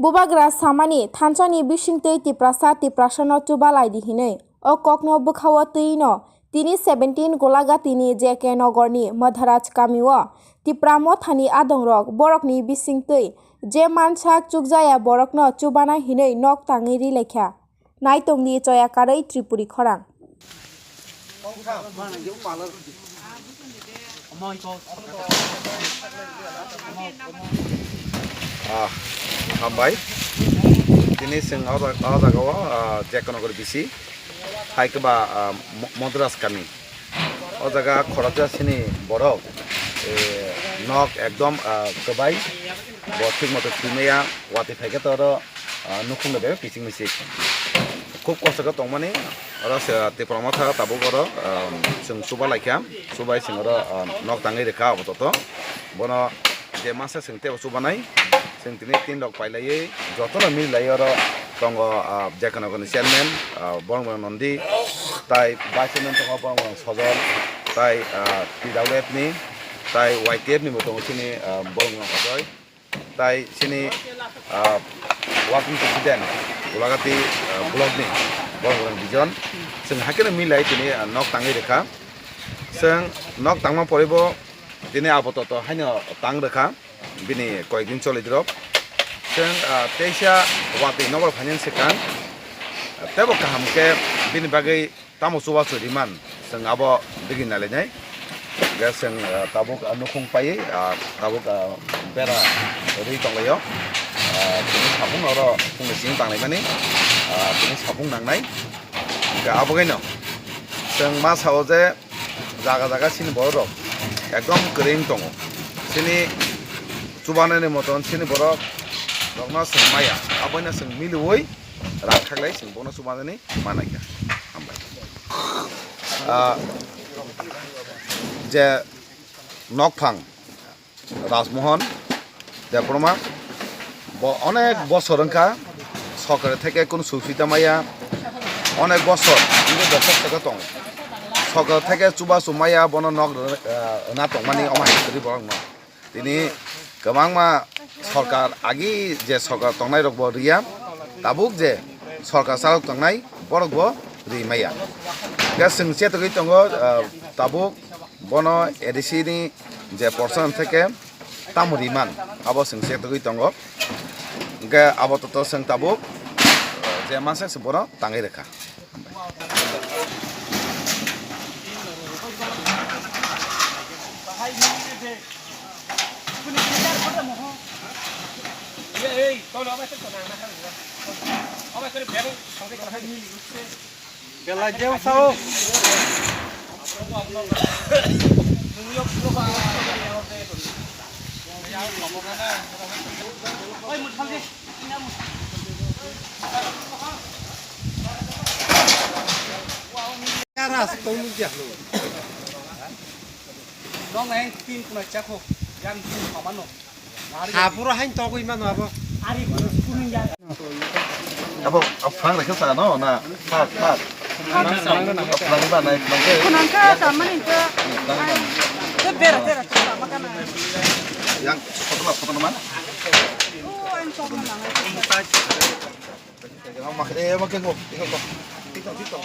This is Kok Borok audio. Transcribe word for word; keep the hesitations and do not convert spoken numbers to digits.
Bubagra samani thansani bisingtwi Tiprasa Tiprasano chubalai di hinwi o kokno bwkhao twino tini seventeen Golagatini J K Nogorni Madharaj kamio Tipra Mothani adongrok borokni bisingtwi je mansak chukjaya borokno chubana hinwi nok tangwi rilaikha. Naitongdi choya karwi Tripuri khorang. Ah, hambai. Tini chwng o jaga, o jaga o, ah, J K Nogor bisi. Hai khe ba, ah, Mo-, Madharaj kami. O jaga khoroksa sini borok, eh, nok ekdom, ah, kwbai. Bo thik moto thwi maya, watwi phai khe to oro, ah, nukhung bai kiching misik. Khub kosto khe tongmani, oro se Tipra Motha tabuk oro, ah, chwng chuba laikha, chubai chwng oro, ah, nok tangwi rwkha apatot. Bono je masa chwng teibo chubanai, chwng tini tin rok pailaiwi jotono mil lai oro tongo, ah, J K Nogor ni chairman, ah, Boromgwrang Nondi, tai vice chairman tongo Boromgwrang Sojol, tai, ah, T W F ni, tai Y T F ni bo tongo chini, ah, Boromgwrang Ajoy. Tai chini, ah, working president, Golagati, ah, block ni Boromgwrang Bijon. Chwng hakhe no milai tini, ah, nok tangwi rwkha. Chwng nok tangma poribo tini apatot haino tang rwkha. Bini koyekdin cholidirok. Chwng, ah, teisa watwi nobar finance kang. Tebo kaham khe bini bagwi tamo chubachu riman, chwng abo bigin nailainai. Hwnkhe chwng, ah, tabuk, ah, nukhung paiwi, ah, tabuk, ah, bera rwi tonglaio. Ah, tini sapung oro phungni simi tanglaimani, ah, tini sapung nangnai. Hwnkhe abogaino chwng ma sao je jaga jaga chini borok rok ekdom kwrwi wng tongo. Chini chubanani moton chini borok rokno chwng maya, aboino chwng miliui rang khaklai chwng bono chubanani manaikha. Hambai. Ah, je nokphang Rajmohan Debbarma, bo onek bosor wngkha, sorkar theke kunu sujita maya, onek bosor wngkhe bosor theke tongo, sorkar theke chubachu maya, bono nok, eh, rwna tongmani omo hai kwrwi borokno. Tini kwbangma sorkar agi je sorkar tongnai rokbo riya, tabuk je sorkar chalok tongnai borokbo ri maya. Hwnkhe chwng chetogwi tongo, eh, tabuk bono A D C ni je porson theke tamo riman, abo chwng chetogwi tongo. Hwnkhe apatot chwng tabuk, eh, je mansak se bono tangwi rwkha. Belai jeng sao. Karas tongmung ya. Nong nang tin kuna chakho, yang tin pamano. Hapuro hain togwi mano abo. Abo, abo phang rekha sa no, na, phak, phak. Abo phang ba nai, phang ke. Kunang ka, tamani ka. Phang ba. Te bera, tera, tera, makana. Yang, photo la, photo la man. Oh, ang photo la. Yang mak, eh, mak ke go, iko go. Iko, iko.